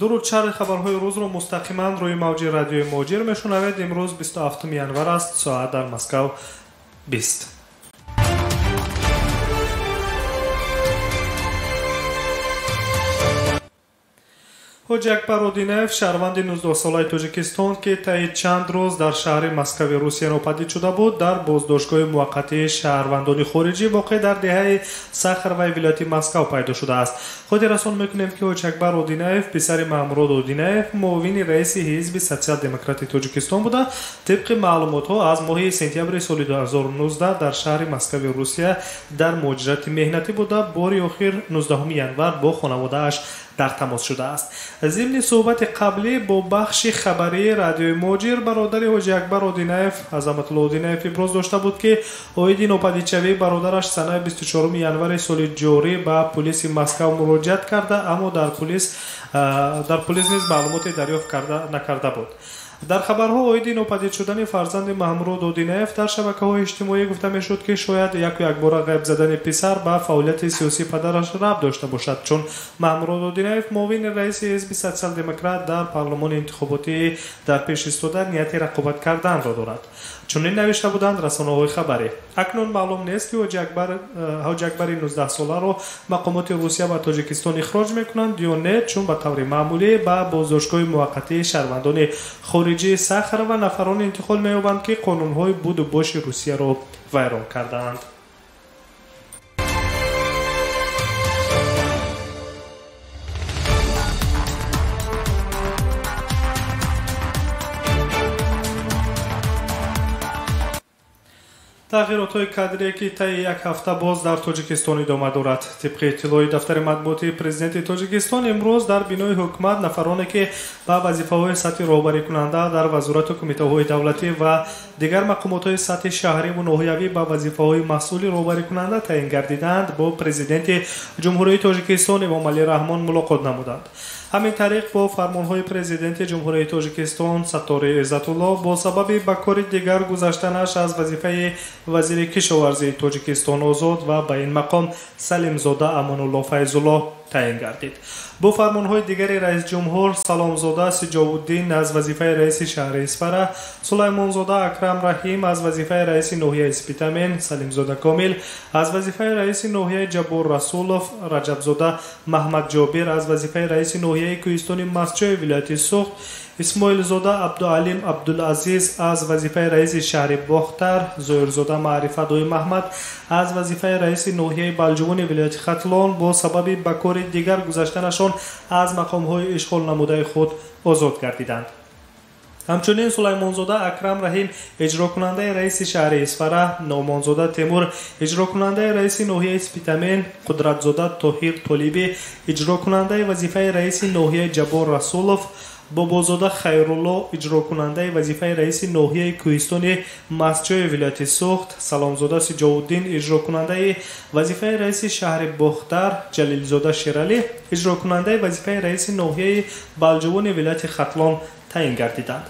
Дуруд, шарҳи хабарҳои рӯзро мустақиман рӯи мавҷи радиои Муҳоҷир мешунавед. Имрӯз 27 январ аст, соат дар Москав 20. Ҳоҷи Акбар Одинаев, шаҳрванди 19-солаи Тоҷикистон, ки таи чанд рӯз дар шаҳри Москави Русия нопадид шуда буд, дар боздоштгоҳи муваққатии шаҳрвандони хориҷӣ воқеъ дар деҳаи Сахароваи вилояти Москав пайдо шудааст. Хотиррасон мекунем, ки Ҳоҷи Акбар Одинаев писари Маҳмурод Одинаев, муовини раиси ҳизби Социал-демократи Тоҷикистон буда, тибқи маълумотҳо аз моҳи сентябри соли 2019 дар шаҳри Москави Русия дар муҳоҷирати меҳнатӣ буда, бори охир 19 январ бо хонаводааш дар тамос шудааст. Зимни суҳбати қаблӣ бо бахши хабарии радиои Муҳоҷир, бародари Ҳоҷи Акбар Одинаев Азаматулло Одинаев иброз дошта буд, ки оиди нопадидшавии бародараш санаи 24 январи соли ҷорӣ ба пулиси Москав муроҷиат карда, аммо дар пулис низ маълумоте дарёфт накарда буд. Дар хабарҳо оиди нопадид шудани фарзанди Маҳмурод Одинаев дар шабакаҳои иҷтимоӣ гуфта мешуд, ки шояд яку якбора ғайб задани писар ба фаъолияти сиёсии падараш рабт дошта бошад, чун Маҳмурод Одинаев муовини раиси ҳизби Социал-демократ дар парлумони интихоботии дар пеш истода нияти рақобат карданро дорад. Чунин навишта буданд расонаҳои хабарӣ. Акнун маълум нест, ки Ҳоҷи Акбари 19-соларо мақомоти Русия ба Тоҷикистон ихроҷ мекунанд ё не, чун ба таври маъмулӣ ба боздоштгоҳи муваққатии шаҳрвандони хориҷии Сахарова нафарон интиқол меёбанд, ки қонунҳои буду боши Русияро вайрон кардаанд. Тағйиротҳои кадрие, ки таи як ҳафта боз дар Тоҷикистон идома дорад. Тибқи иттилои дафтари матбуотии президенти Тоҷикистон, имрӯз дар бинои ҳукумат нафароне, ки ба вазифаҳои сатҳи роҳбарикунанда дар вазорату кумитаҳои давлатӣ ва дигар мақомотҳои сатҳи шаҳриву ноҳиявӣ ба вазифаҳои масъули роҳбарикунанда таъин гардидаанд, бо президенти Ҷумҳурии Тоҷикистон Эмомалӣ Раҳмон мулоқот намуданд. Ҳамин тариқ бо фармонҳои президенти Ҷумҳурии Тоҷикистон Саттори Иззатулло бо сабаби ба кори дигар гузаштанаш аз вазифаи вазири кишоварзии Тоҷикистон озод ва ба ин мақом Салимзода Амонулло Файзулло таъин гардид. Бо фармонҳои дигари раисҷумҳур Саломзода Сиҷовуддин аз вазифаи раиси шаҳри Исфара, Сулаймонзода Акрам Раҳим аз вазифаи раиси ноҳияи Спитамен, Салимзода Комил аз вазифаи раиси ноҳияи Ҷаббор Расулов, Раҷабзода Маҳмадҷобир аз вазифаи раиси ноҳияи Кӯҳистони Мастчои вилояти Суғд, Исмоилзода Абдуалим Абдулазиз аз вазифаи раиси шаҳри Бохтар, Зоирзода Маърифатдои Маҳмад аз вазифаи раиси ноҳияи Балҷувони вилояти Хатлон бо сабаби ба кори дигар гузаштанашон аз мақомҳои ишғол намудаи худ озод гардиданд. Ҳамчунин Сулаймонзода Акрам Раҳим иҷрокунандаи раиси шаҳри Исфара, Номонзода Темур иҷрокунандаи раиси ноҳияи Спитамен, Қудратзода Тоҳир Толибӣ иҷрокунандаи вазифаи раиси ноҳияи Ҷаббор Расулов, Бобозода Хайрулло иҷрокунандаи вазифаи раиси ноҳияи Кӯҳистони Мастчои вилояти Суғд, Саломзода Сиҷовуддин иҷрокунандаи вазифаи раиси шаҳри Бохтар, Ҷалилзода Шералӣ иҷрокунандаи вазифаи раиси ноҳияи Балҷувони вилояти Хатлон таъин гардиданд.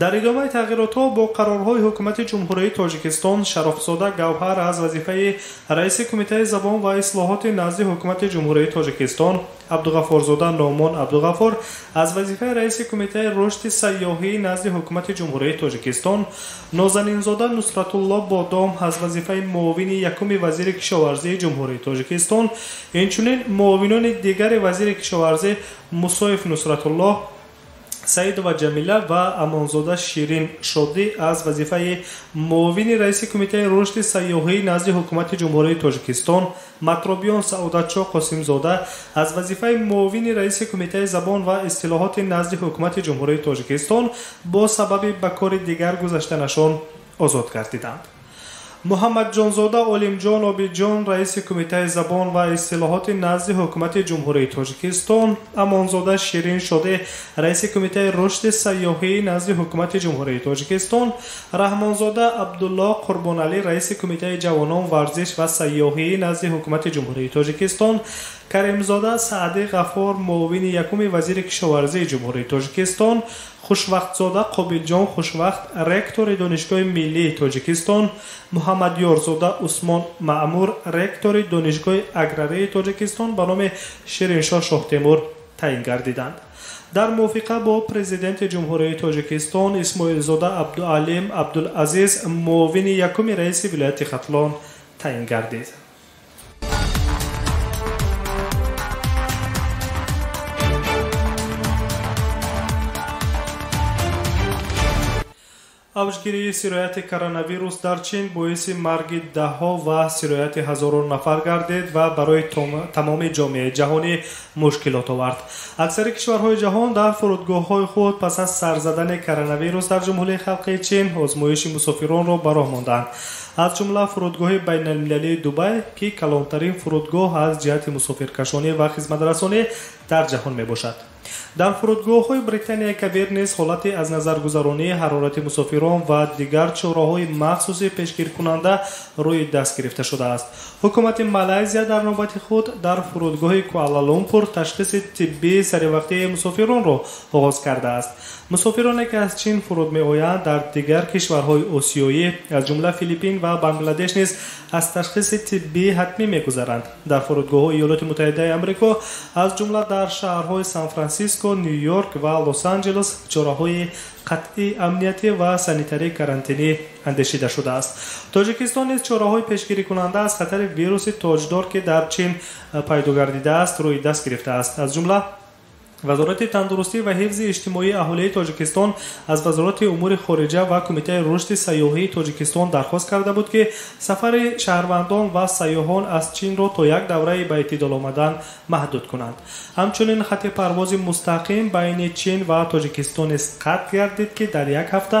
Дар идомаи тағйиротҳо бо қарорҳои ҳукумати Ҷумҳурии Тоҷикистон Шарофзода Гавҳар аз вазифаи раиси Кумитаи забон ва ислоҳоти назди ҳукумати Ҷумҳурии Тоҷикистон, Абдуғаффорзода Номон Абдуғаффор аз вазифаи раиси Кумитаи рушди сайёҳӣ назди ҳукумати Ҷумҳурии Тоҷикистон, Нозанинзода Нусратулло Бодом аз вазифаи муовини якуми вазири кишоварзии Ҷумҳурии Тоҷикистон, инчунин муовинони дигари вазири кишоварзӣ Мусоев Нусратулло, Саидова Ҷамила ва Амонзода Ширин Шодӣ аз вазифаи муовини раиси Кумитаи рушди сайёҳӣ назди ҳукумати Ҷумҳурии Тоҷикистон, Матробиён Саодатшо Қосимзода аз вазифаи муовини раиси Кумитаи забон ва истилоҳоти назди ҳукумати Ҷумҳурии Тоҷикистон бо сабаби ба кори дигар гузаштанашон озод гардиданд. Муҳаммадҷонзода Олимҷон Обиҷон раиси Кумитаи забон ва истилоҳоти назди ҳукумати Ҷумҳурии Тоҷикистон, Амонзода Ширин Шоде раиси Кумитаи рушди сайёҳӣ назди ҳукумати Ҷумҳурии Тоҷикистон, Раҳмонзода Абдулло Қурбоналӣ раиси Кумитаи ҷавонон, варзиш ва сайёҳӣ назди ҳукумати Ҷумҳурии Тоҷикистон, Каримзода Саъди Ғаффор муовини якуми вазири кишоварзии Ҷумҳурии Тоҷикистон, Хушвақтзода Қобилҷон Хушвақт ректори Донишгоҳи миллии Тоҷикистон, Муҳаммадёрзода Усмон Маъмур ректори Донишгоҳи аграрии Тоҷикистон ба номи Шириншоҳ Шоҳтемур таъин гардиданд. Дар мувофиқа бо президенти Ҷумҳурии Тоҷикистон Исмоилзода Абдуалим Абдулазиз муовини якуми раиси вилояти Хатлон таъин гардид. Авҷгирии сирояти коронавирус дар Чин боиси марги даҳҳо ва сирояти ҳазорон нафар гардид ва барои тамоми ҷомеаи ҷаҳонӣ мушкилот овард. Аксари кишварҳои ҷаҳон дар фурудгоҳҳои худ пас аз сар задани коронавирус дар Ҷумҳурии Халқии Чин озмоиши мусофиронро ба роҳ монданд. Аз ҷумла фурудгоҳи байналмилалии Дубай, ки калонтарин фурудгоҳ аз ҷиҳати мусофиркашонӣ ва хизматрасонӣ дар ҷаҳон мебошад. Дар фурудгоҳҳои Британияи Кабир низ ҳолати аз назаргузаронии ҳарорати мусофирон ва дигар чораҳои махсуси пешгиркунанда рӯи даст гирифта шудааст. Ҳукумати Малайзия дар навбати худ дар фурудгоҳи Куала-Лумпур ташхиси тиббии саривақтии мусофиронро оғоз кардааст. Мусофироне ки аз Чин фуруд меоянд, дар дигар кишварҳои осиёӣ, аз ҷумла Филиппин ва Бангладеш низ аз ташхиси тиббии ҳатмӣ мегузаранд. Дар фурудгоҳҳои Иёлоти Муттаҳидаи Амрико, аз ҷумла дар шаҳрҳои Сан-Франсиско, Ню-Йорк ва Лос-Анҷелес чораҳои қатъии амниятӣ ва санитарии карантинӣ андешида шудааст. Тоҷикистон низ чораҳои пешгирикунанда аз хатари вируси тоҷдор, ки дар Чин пайдо гардидааст, рӯи даст гирифтааст. Аз ҷумла Вазорати тандурустӣ ва ҳифзи иҷтимоии аҳолии Тоҷикистон аз Вазорати умури хориҷа ва Кумитаи рушди сайёҳии Тоҷикистон дархост карда буд, ки сафари шаҳрвандон ва сайёҳон аз Чинро то як давраи ба эътидол омадан маҳдуд кунанд. Ҳамчунин хати парвози мустақим байни Чин ва Тоҷикистон низ қатъ гардид, ки дар як ҳафта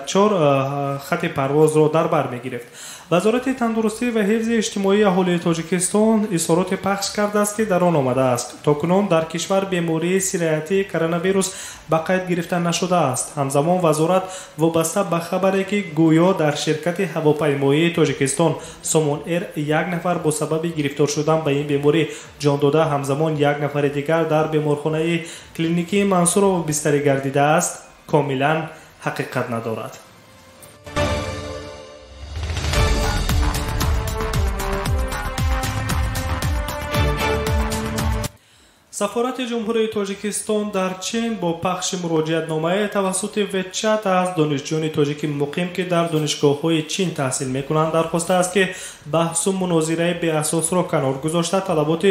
4 хати парвозро дар бар мегирифт. Вазорати тандурустӣ ва ҳифзи иҷтимоии аҳолии Тоҷикистон изҳороте пахш кардааст, ки дар он омадааст: то кунун дар кишвар бемории сироятии коронавирус ба қайд гирифта нашудааст. Ҳамзамон вазорат вобаста ба хабаре, ки гӯё дар ширкати ҳавопаймоии Тоҷикистон Сомон Эйр як нафар бо сабаби гирифтор шудан ба ин беморӣ ҷон дода, ҳамзамон як нафари дигар дар беморхонаи клиникии Мансурова бистарӣ гардидааст, комилан ҳақиқат надорад. Сафорати Ҷумҳурии Тоҷикистон дар Чин бо пахши муроҷиатномае тавассути WeChat аз донишҷӯёни тоҷики муқим, ки дар донишгоҳҳои Чин таҳсил мекунанд, дархостааст, ки баҳсу мунозираи беасосро канор гузошта, талаботи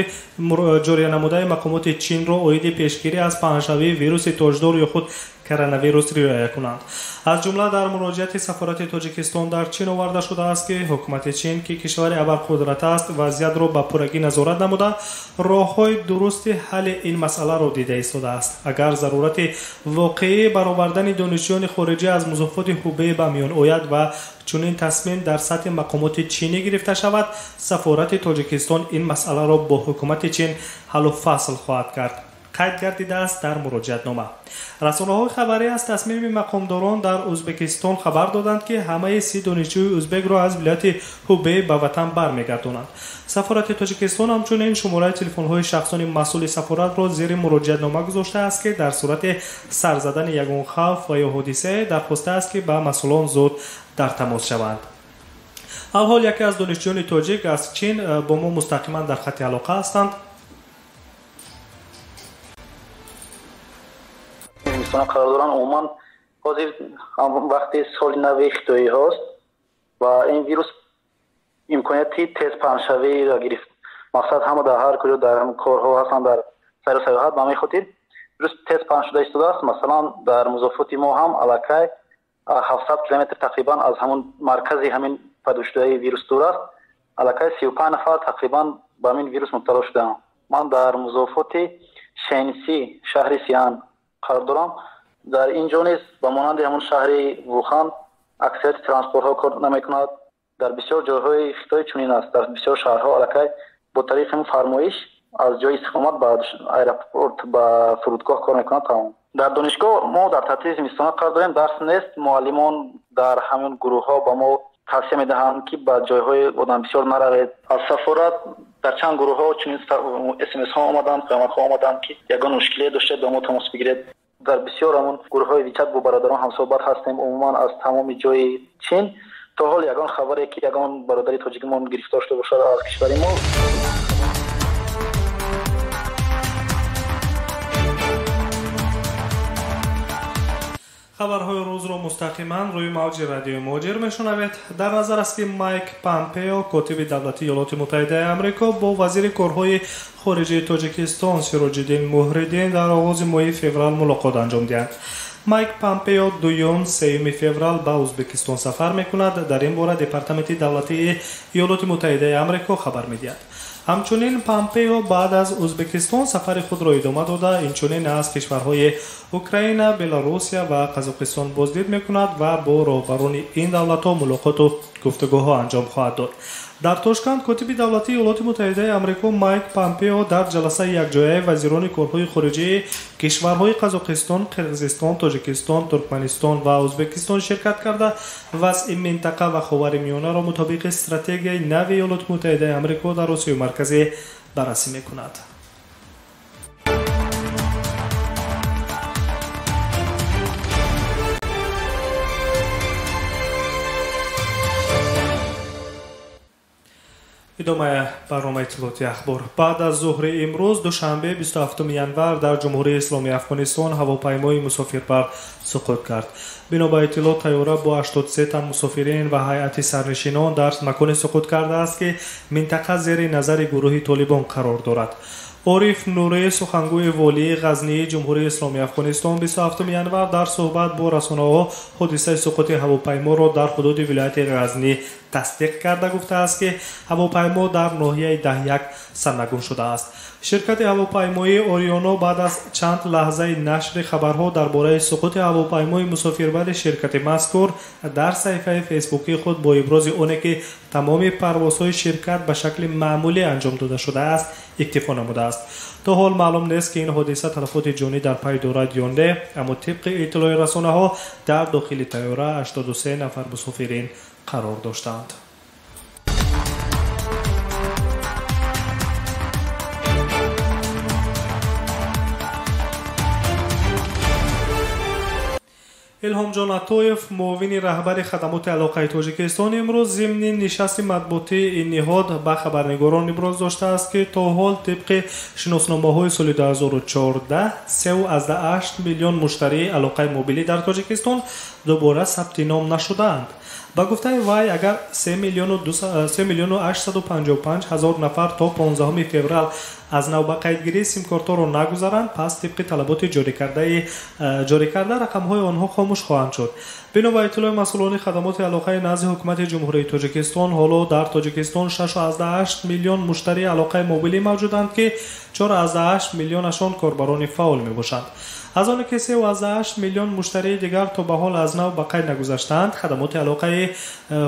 ҷория намудаи мақомоти Чинро оиди пешгирӣ аз паҳншавии вируси тоҷдор ё худ коронавирус риоя кунанд. Аз ҷумла дар муроҷиати сафорати Тоҷикистон дар Чин оварда шудааст, ки ҳукумати Чин, ки кишвари абарқудрат аст, вазъиятро ба пуррагӣ назорат намуда, роҳҳои дурусти ҳалли ин масъаларо дида истодааст. Агар зарурати воқеии баровардани донишҷӯёни хориҷӣ аз музофоти Ҳубей ба миён ояд ва чунин тасмим дар сатҳи мақомоти чинӣ гирифта шавад, сафорати Тоҷикистон ин масъаларо бо ҳукумати Чин ҳаллу фасл хоҳад кард, қайд гардидааст дар муроҷиатнома. Расонаҳои хабарӣ аз тасмими мақомдорон дар Ӯзбекистон хабар доданд, ки ҳамаи 30 донишҷӯи ӯзбекро аз вилояти Ҳубей ба ватан бармегардонанд. Сафорати Тоҷикистон ҳамчунин шумораи телефонҳои шахсони масъули сафоратро зери муроҷиатнома гузоштааст, ки дар сурати сар задани ягон хавф ва ё ҳодисае дархостааст, ки ба масъулон зуд дар тамос шаванд. Алҳол яке аз донишҷӯёни тоҷик аз Чин бо мо мустақиман дар хати алоқа ҳастанд. Қарор доранд. Умуман ҳозир вақти соли нави хитоӣ ҳаст ва ин вирус имконияти тез паҳншавиро гирифт. Мақсад ҳама дар ҳар куҷо дар корҳо ҳастанд, дар сайру сайёҳат, ба ҳамин хотир вирус тез паҳн шуда истодааст. Масалан, дар музофоти мо ҳам аллакай 700 километр тақрибан аз ҳамон маркази ҳамин пайдо шудаи вирус дур аст. Аллакай 35 нафар тақрибан ба ҳамин вирус мубтало шудаанд. Ман дар музофоти Шенси, шаҳри Сиан қарор дорам. Дар ин ҷо низ ба монанди ҳамон шаҳри Вухан аксарияти транспортҳо кор намекунад. Дар бисёр ҷойҳои Хитой чунин аст. Дар бисёр шаҳрҳо аллакай бо тариқи ҳамон фармоиш аз ҷои истиқомат ба аэропорт, ба фурудгоҳ кор мекунад тамом. Дар донишгоҳ мо дар таътили зимистона қарор дорем, дарс нест. Муаллимон дар ҳамон гурӯҳҳо ба мо тавсия медиҳанд, ки ба ҷойҳои одам бисёр наравед. Аз сафорат дар чанд гурӯҳҳо чунин смсҳо омаданд, паёмакҳо омаданд, ки ягон мушкиле доштед ба мо тамос бигиред. Дар бисёр ҳамон гурӯҳҳои WeChat бо бародарон ҳамсӯҳбат ҳастем. Умуман аз тамоми ҷои Чин то ҳол ягон хабаре, ки ягон бародари тоҷикимон гирифтор шуда бошад аз кишвари мо. Хабарҳои рӯзро мустақиман рӯи мавҷи радиои Муҳоҷир мешунавед. Дар назар аст, ки Майк Помпео, котиби давлатии Иёлоти Муттаҳидаи Амрико, бо вазири корҳои хориҷии Тоҷикистон Сироҷиддин Муҳриддин дар оғози моҳи феврал мулоқот анҷом диҳанд. Майк Помпео 2-3 феврал ба Ӯзбекистон сафар мекунад. Дар ин бора Департаменти давлатии Иёлоти Муттаҳидаи Амрико хабар медиҳад. Ҳамчунин Помпео баъд аз Ӯзбекистон сафари худро идома дода, инчунин аз кишварҳои Украина, Беларусия ва Қазоқистон боздид мекунад ва бо роҳбарони ин давлатҳо мулоқоту гуфтугӯҳо анҷом хоҳад дод. Дар Тошканд котиби давлатии Иёлоти Муттаҳидаи Амрико Майк Помпео дар ҷаласаи якҷояи вазирони корҳои хориҷии кишварҳои Қазоқистон, Қирғизистон, Тоҷикистон, Туркманистон ва Ӯзбекистон ширкат карда, вазъи минтақа ва Ховари Миёнаро мутобиқи стратегияи нави Иёлоти Муттаҳидаи Амрико дар Осиёи Марказӣ баррасӣ мекунад. Идомаи барномаи иттилоотии ахбор. Баъд аз зуҳри имрӯз, душанбе, 27 январ, дар Ҷумҳурии Исломии Афғонистон ҳавопаймои мусофирбар суқут кард. Бино ба иттилоъ, тайёра бо 83 тан мусофирин ва ҳайати сарнишинон дар маконе суқут кардааст, ки минтақа зери назари гурӯҳи Толибон қарор дорад. Ориф Нури, сухангӯи волии Ғазнии Ҷумҳурии Исломии Афғонистон, 27 январ дар суҳбат бо расонаҳо ҳодисаи суқути ҳавопайморо дар ҳудуди вилояти Ғазнӣ тасдиқ карда, гуфтааст, ки ҳавопаймо дар ноҳияи Даҳяк сарнагун шудааст. Ширкати ҳавопаймоии Ориёно баъд аз чанд лаҳзаи нашри хабарҳо дар бораи суқути ҳавопаймои мусофирбари ширкати мазкур дар саҳифаи фейсбукии худ бо ибрози оне, ки тамоми парвозҳои ширкат ба шакли маъмулӣ анҷом дода шудааст, иктифо намудааст. То ҳол маълум нест, ки ин ҳодиса талафоти ҷонӣ дар пай дорад ё не, аммо тибқи иттилои расонаҳо дар дохили тайёра 83 нафар мусофирин қарор доштанд. Илҳомҷон Атоев, муовини раҳбари хадамоти алоқаи Тоҷикистон, имрӯз зимни нишасти матбуотии ин ниҳод ба хабарнигорон иброз доштааст, ки то ҳол тибқи шиносномаҳои соли 2014 3,8 миллион муштарии алоқаи мобилӣ дар Тоҷикистон дубора сабти ном нашудаанд. Ба гуфтаи вай, агар 3 миллиону 855 ҳазор нафар то 15 феврал аз нав ба қайдгирии симкортҳоро нагузаранд, пас тибқи талаботи ҷорӣ карда рақамҳои онҳо хомӯш хоҳанд шуд. Бино ба иттилои масъулони хадамоти алоқаи назди ҳукумати Ҷумҳурии Тоҷикистон, ҳоло дар Тоҷикистон 6,8 миллион муштарии алоқаи мобилӣ мавҷуданд, ки 4,8 миллионашон корбарони фаъол мебошанд. Аз оне ки 3,8 миллион муштарии дигар то ба ҳол аз нав ба қайд нагузаштаанд, хадамоти алоқаи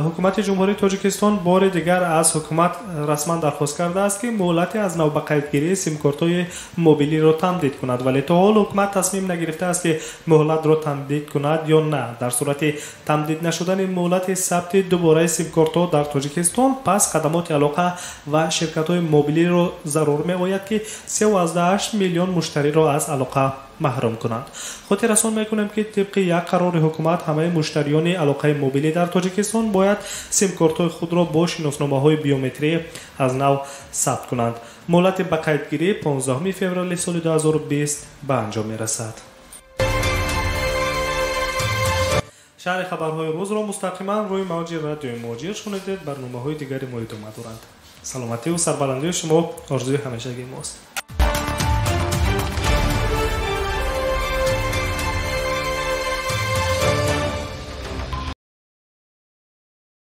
ҳукумати Ҷумҳурии Тоҷикистон бори дигар аз ҳукумат расман дархост кардааст, ки муҳлати аз нав ба қайдгирии симкортҳои мобилиро тамдид кунад, вале то ҳол ҳукумат тасмим нагирифтааст, ки муҳлатро тамдид кунад ё на. Дар сурати тамдид нашудани муҳлати сабти дубораи симкортҳо дар Тоҷикистон, пас хадамоти алоқа ва ширкатҳои мобилиро зарур меояд, ки 3,8 миллион муштариро аз алоқа маҳрум кунанд. Хотиррасон мекунем, ки тибқи як қарори ҳукумат ҳамаи муштариёни алоқаи мобилӣ дар Тоҷикистон бояд симкортҳои худро бо шиносномаҳои биометрӣ аз нав сабт кунанд. Муҳлати ба қайдгирӣ 15 феврали соли 2020 ба анҷом мерасад. Шаҳри хабарҳои рӯзро мустақиман рӯи мавҷи радиои Муҳоҷир шунидед. Барномаҳои дигари мо идома доранд. Саломативу сарбаландии шумо орзуи ҳамешагии мост.